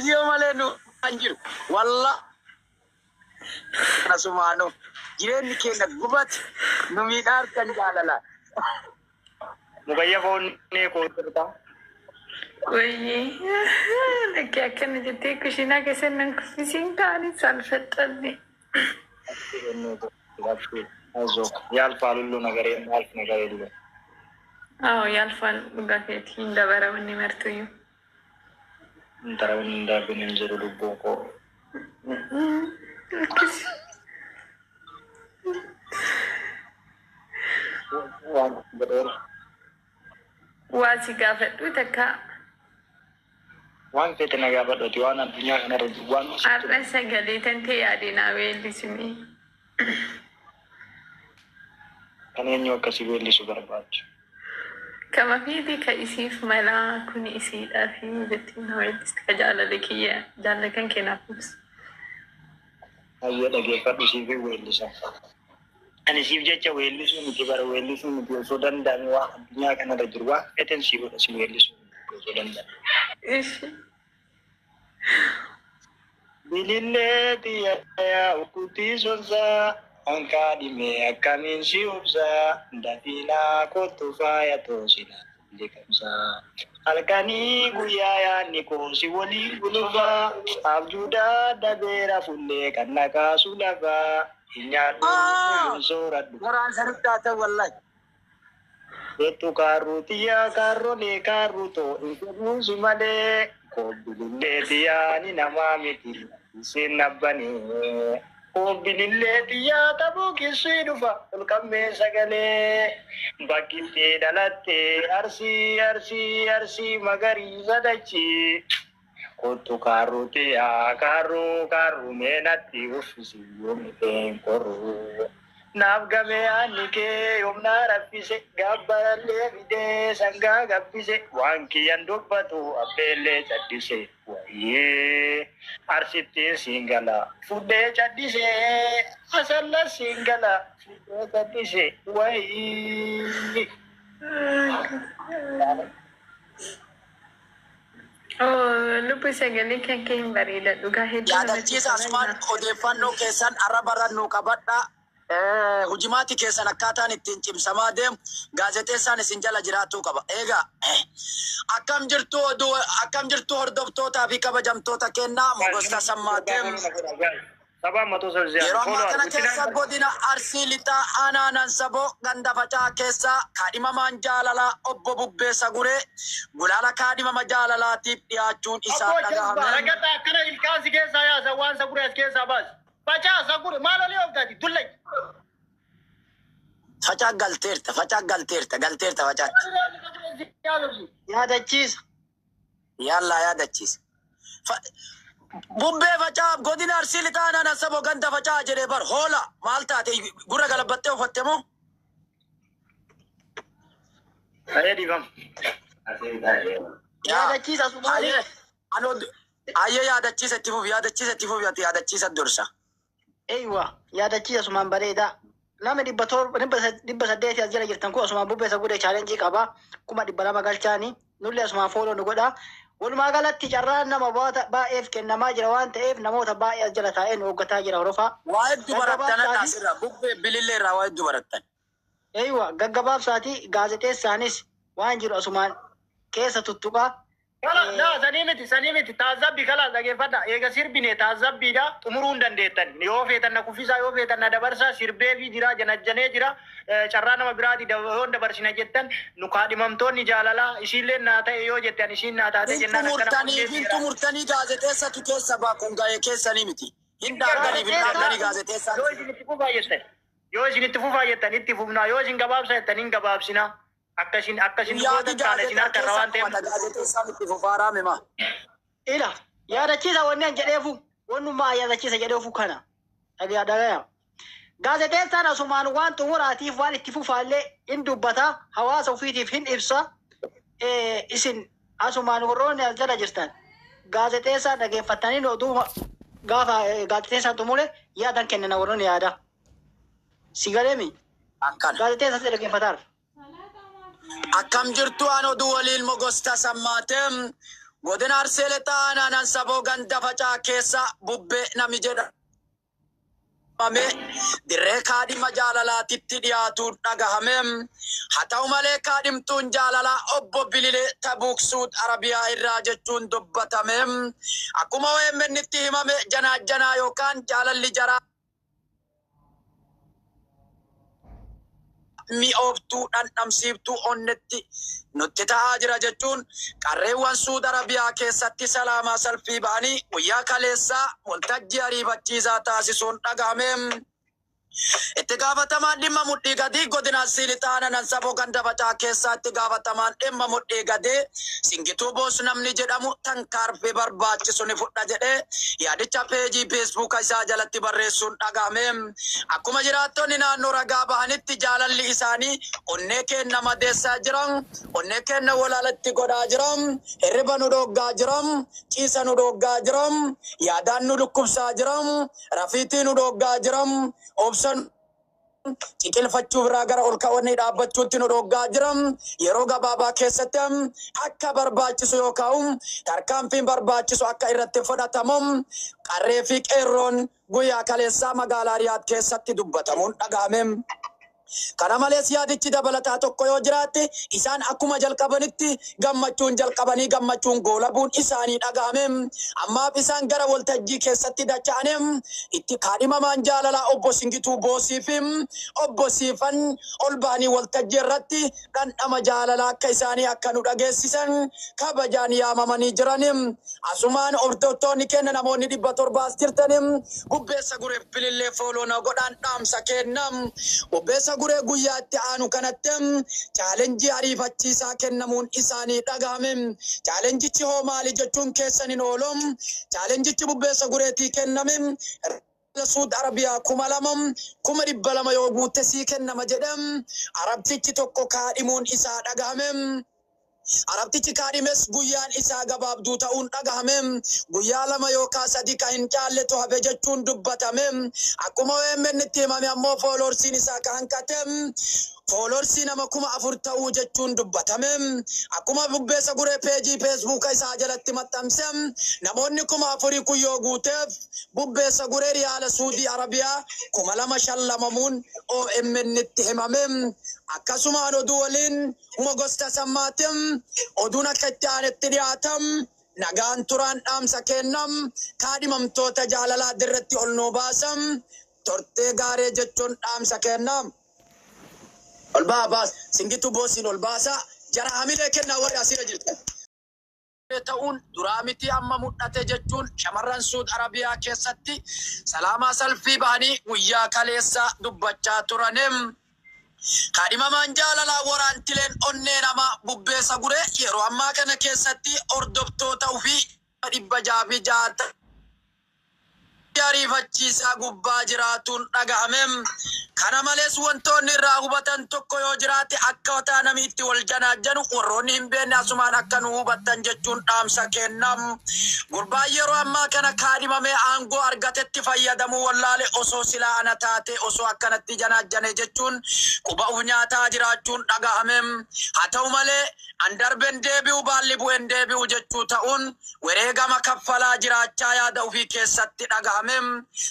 Viidiyoo malee nu kan jiru. Walla asumaanuu jireenyi keenya gubate nu miidhaa harkan jaalalaa. Mukayya foonnee koo jirta. Wayyee lakkee akkana jettee kushiinaa keessa nan kuffisiin kaanii saalfadhanne. ያልፋል ሁሉ ነገር የሚያልፍ ነገር የለም። አዎ ያልፋል። dhugaa keetii hin dabara wanni martuyyuu. Intala hin darbin hin jiru lubbuun koo. Akkas. Waan godheera. Waa si gaafadhu takka. Waan fete na gaafadhuti waan addunyaa kanarra jiru waan Har'a sagalee tantee yaadinaa weellisimee. kan eenyu akkasii weellisu barbaadu. Kama fiiti ka isiif malaa kuni isiidhaa fi jettiin na weellisti ka jaalala kiyya jaalala kan keenaaf ibsu. Hayyee dhageeffadhu siif weellisa. Ani siif jecha weellisuu miti bara weellisuu miti osoo danda'ame waan addunyaa kanarra jiru waan feten si godha si weellisuu miti osoo danda'ame. Ishi. Bilillee xiyyaa ukkutii sonsaa hanqaa dhimee akkamiin si obsaa dafiinaa kottu faaya toosinaa liqamsaa. Halkanii guyyaa yaadni koo si waliin gulufaa abjuudhaa dabeera fullee kan na kaasu lafaa hin nyaadhu hin sooradhu. Waraan sanitti haa ta'u wallahi. Jettu kaarruu xiyyaa kaarrolee kaarruu too hin fedhuunsi malee koobbilillee xiyyaa ni namaa miti isin abbanee. Koobbilillee xiyyaa tabuu kissii dhufa olqammee sagalee. Bakkittee dhalattee arsii arsii arsii magariisa dachee. Kottu kaarruu xiyyaa kaarruu kaarruu meenatti uffisi yoomifeen korruu. Naaf gamee aanni kee yoomnaa raffise gabbarallee fidee sangaa gabbise waan kiyyan dubbatu abbeellee caddise wayyee arsittiin siin gala fudhee caddise asallas siin gala fudhee caddise wayyee. Lubbu sagalee kan kee hin bareeda dhugaa hedduu namatti Yaadachiisa tola. asumaan odeeffannoo keessan arra barannuu qabadha. Hujimaati keessan akkaataan ittiin cimsamaa deemu gaazexeessaan isin jala jiraachuu qaba. Egaa akkam jirtu oduu akkam jirtu hordoftootaa fi kabajamtoota kennaa Mogosta Sammaateem. Sabaa matoo sabziyaa. Yeroo ammaa kana keessa godina Arsii Lixaa aanaa Nansaboo ganda facaa keessa kaadhimamaan jaalalaa obbo Bubbee Saguree gulaala kaadhimama jaalalaatiif dhiyaachuun isaa Abboo jazbaa dhagahame. ragataa akkana ilkaan si keessaa yaasa waan sagure as keessaa baasi. Facaa sagure maal olii ooftaati dullay. Facaa galteerta, facaa galteerta, galteerta facaatti. Yaadachiisa. Yallaa yaadachiisa. Bubbee facaa godina Arsii Lixaa aanaa Nansaboo ganda facaa jedhee bar hoola maal taate gurra galabattee uffatte moo? Ayee dhiifama. Yaadachiisa asumaan. Ayyee anoo ayyee yaadachiisa itti fufi yaadachiisa itti fufi ati yaadachiisa dursa. Eeywa yaadachiisa asumaan bareedaa. Nama 700 800 as jala jirtan kun asumaan Bubbee Saguree chaalenjii qaba. 200,000 galchaani. Nullee asumaan follow nu godha. Walumaa galatti carraan nama baay'eef kennamaa jira waan ta'eef namoota baay'ee as jala taa'ee nu hooggataa jira horofaa. Waa hedduu barattan Gaggabaabsaati. asirraa bubbee bilillee irraa waa hedduu barattan. Eeywa gaggabaabsaati gaazexeessaanis waan jiru asumaan keessa tuttuqaa. Kala laa sanii miti sanii miti taazabbii kala dhageeffadha eega sirbine taazabbiidha xumuruu hin dandeettan yoo feetan na kuffisaa yoo feetan na dabarsaa sirbee fi jira janajjanee jira carraa nama biraati yoo dabarsina jettan nu kaadhimamtoonni jaalalaa isiillee naa ta'e yoo jettan isiin naa taate Hin jennaan akkana xumurtanii onnee hin seera. xumurtanii gaazexeessatu keessa baa kun ga'ee keessanii miti. Hin dhaabdanii hin dhaabdanii gaazexeessaan. Yoo isin itti fufaa jettan yoo isin itti fufaa jettan itti fufnaa yoo isin gabaabsaa jettan hin gabaabsinaa akkasin akkasin Yaadi gootan taana isin gaazexaa harka irra keessa waan ta'eef. qubata gaazexeessaan itti fufaaraa mima. Ila yaadachiisa wanni an jedheefu wannummaa yaadachiisa jedheefu kana dhagaya dhagaya. Gaazexeessaan asumaan waan xumuraatiif waan itti fufaallee hin dubbata hawaasa ofiitiif hin ibsa. Isin asumaan warroonni as jala jirtan gaazexeessaan dhageeffatanii oduu gaafa gaazexeessaan xumure yaadan kennina warroonni yaada. Si galeemi Akkana. gaazexeessaan si dhageeffataar. Akkam jirtu aan oduu waliin Mogosta Sammaateem. Godina Arsee Lixaa aanaa Ansaboo ganda facaa keessa bubbee nami jedhame dirree kaadhima jaalalaatitti dhiyaatuun dhagahame. Haa ta'u malee kaadhimtuun jaalalaa obbo Bililee Tabuuk Suud Arabiyaa irraa jechuun dubbatame. Akkuma OMN itti himame janaajjanaa yookaan jaalalli jaraa mi'ooftuu dhandhamsiiftuu onnetti nutti ta'aa jira jechuun qarreewwan Suud Arabiyaa keessatti salaamaa salfii ba'anii guyyaa kaleessaa waltajjii ariifachiisaa taasisuun dhagahame. Itti gaafatamaan dhimma mudhii gadii godina Arsii Lixaa aanaa Ansaboo ganda facaa keessaa itti gaafatamaan dhimma mudhii gadii Singituu Boos namni jedhamu tankaarfii barbaachisu ni fudha jedhee yaadicha peejii feesbuuka isaa jalatti barreessuun dhagahame. Akkuma jiraattonni naannoo ragaa bahanitti jaalalli isaanii onnee keenna madeessaa jiran, onnee keenna walaalatti godhaa jiran, hirriba nu dhooggaa jiran, ciisa nu dhooggaa jiran, yaadaan nu dhukkubsaa jiran, rafiitii nu dhooggaa jiran, obsa ciqilfachuu biraa gara ol ka'anii dhaabbachuutti nu dhooggaa jiran yeroo gabaabaa keessatti akka barbaachisu yookaan tarkaanfiin barbaachisu akka irratti fudhatamu qarree fi qeerroon guyyaa kaleessaa magaalaa Riyaad keessatti dubbatamuun dhagahame. Kana malees yaadichi dabalataa tokko yoo jiraatte isaan akkuma jalqabanitti gammachuun jalqabanii gammachuun goolabuun isaanii dhagahame. Ammaaf isaan gara waltajjii keessatti dacha'ane itti kaadhimamaan jaalalaa obbo Singituu Boosii fi obbo Siifan ol ba'anii waltajjii irratti dhandhama jaalalaa akka isaanii akka nu dhageessisan kabajaan yaamamanii jiran. Asumaan hordoftoonni keenya namoonni 700 jirtan bubbeessa gureef bilillee fooloo na godhaan dhaamsa kenna. Bubbeessa guree guyyaa itti aanu kanatti chaalenjii ariifachiisaa kennamuun isaanii dhagahame. Chaalenjichi hoo maali jechuun keessan hin oolu. Chaalenjichi bubbeessa gureetii kenname. Suud Arabiyaa 2000 200,000 yoo guutte sii kennama jedhem. Arabtichi tokko kaadhimuun isaa dhagahame. Arabtichi kaadhimes guyyaan isaa gabaabduu ta'uun dhagahame. Guyyaa 2 yookaan 3 ka hin caalletu hafe jechuun dubbatame. Akkuma OMN itti himame ammoo fooloorsiin isaa ka hanqate. Fooloorsii nama 4000 ta'uu jechuun dubbatame. Akkuma bubbeessa guree peejii feesbuuka isaa jalatti maxxanse namoonni 4000 kun yoo guuteef bubbeessa guree riyaala Suudii Arabiyaa 2000 shallamamuun OMN itti himame. Akkasumaan oduu waliin Mogos Tasammaatim oduun akka itti aanetti dhiyaatam nagaan turaan dhaamsa kennam kaadhimamtoota jaalalaa dirratti ol nuu baasam tortee gaaree jechuun dhaamsa kennam. Ol baa baas Singituu Boosiin ol baasa jara hamilee kennaa warri asirra jirtan. Ta'uun duraa miti amma mul'ate jechuun shamarran Suud Arabiyaa keessatti salaamaa salfii ba'anii guyyaa kaleessa dubbachaa turanim. Kaadhimamaan jaalalaa waraantileen onnee namaa bubbeessa guree yeroo ammaa kana keessatti hordoftoota ofii 660 ariifachiisaa gubbaa jiraatuun dhagahame. Kana malees wantoonni irraa hubatan tokko yoo jiraate akkaataa namni itti wal janaajjanu warroonni hin beekne asumaan akka nu hubattan jechuun dhaamsa kennam. Gurbaan yeroo ammaa kana kaadhimamee aangoo argatetti fayyadamuu wallaale osoo silaa ana taate osoo akkanatti janaajjane jechuun quba uf nyaataa jiraachuun dhagahame. Haa ta'u malee an darben deebi'u baalli bu'een deebi'u jechuu ta'uun wareegama kaffalaa jiraachaa yaada ofii keessatti dhagahame.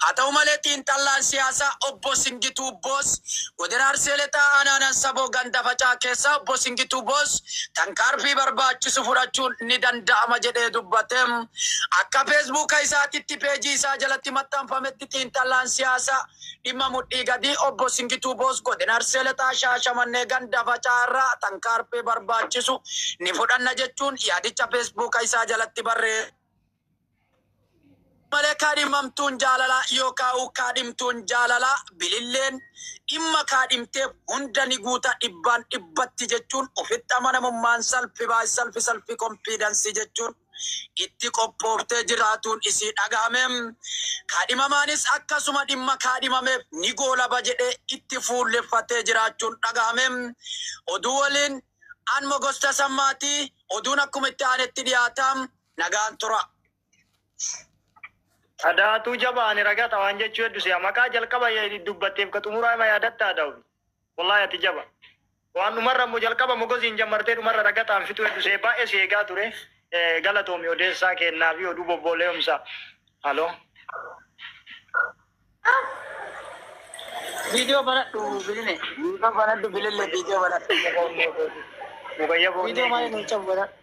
Haa ta'u malee xiinxallaan siyaasaa obbo Singituu Boos godina Arsee Lixaa aanaa Ansaboo ganda facaa keessaa obbo Singituu Boos tankaarfii barbaachisu fudhachuun ni danda'ama jedhee dubbate. Akka feesbuuka isaatitti peejii isaa jalatti maxxanfametti xiinxallaan siyaasaa dhimma mudhii gadii obbo Singituu Boos godina Arsee Lixaa Shaashamannee ganda facaa irraa tankaarfii barbaachisu ni fudhanna jechuun yaadicha feesbuuka isaa jalatti barreesse. Malee kaadhimamtuun jaalalaa yookaan kaadhimtuun jaalalaa bililleen dhimma kaadhimteef hunda ni guuta 100% jechuun ofitti amanamummaan salphi baay salphi salphi konfiidansii jechuun itti qophooftee jiraatuun isii dhagahame. Kaadhimamaanis akkasuma dhimma kaadhimameef ni goolaba jedhee itti fuulleffatee jiraachuun dhagahame. Oduu waliin an Mogos Tasammaatii oduun akkuma itti aanetti dhiyaatam nagaan tura. Adaatuu jabaani ragata waan jechuu hedduu si'a maqaa jalqaba dubbatteef ka xumuraa hima yaadatta adaa'u. Wallaahi ati jaba. Waan dhumarra immoo jalqaba mogosiin jammartee dhumarra ragataan fixuu hedduu si'a baay'ee si eegaa ture. Galatoomi odeessaa kennaa fi oduu bobbooleemsa. Haloo. Viidiyoo banadhu biline. Viidiyoo banadhu bilillee, viidiyoo banadhu. Mugayya Viidiyoo maaliin hin cabu banadhu.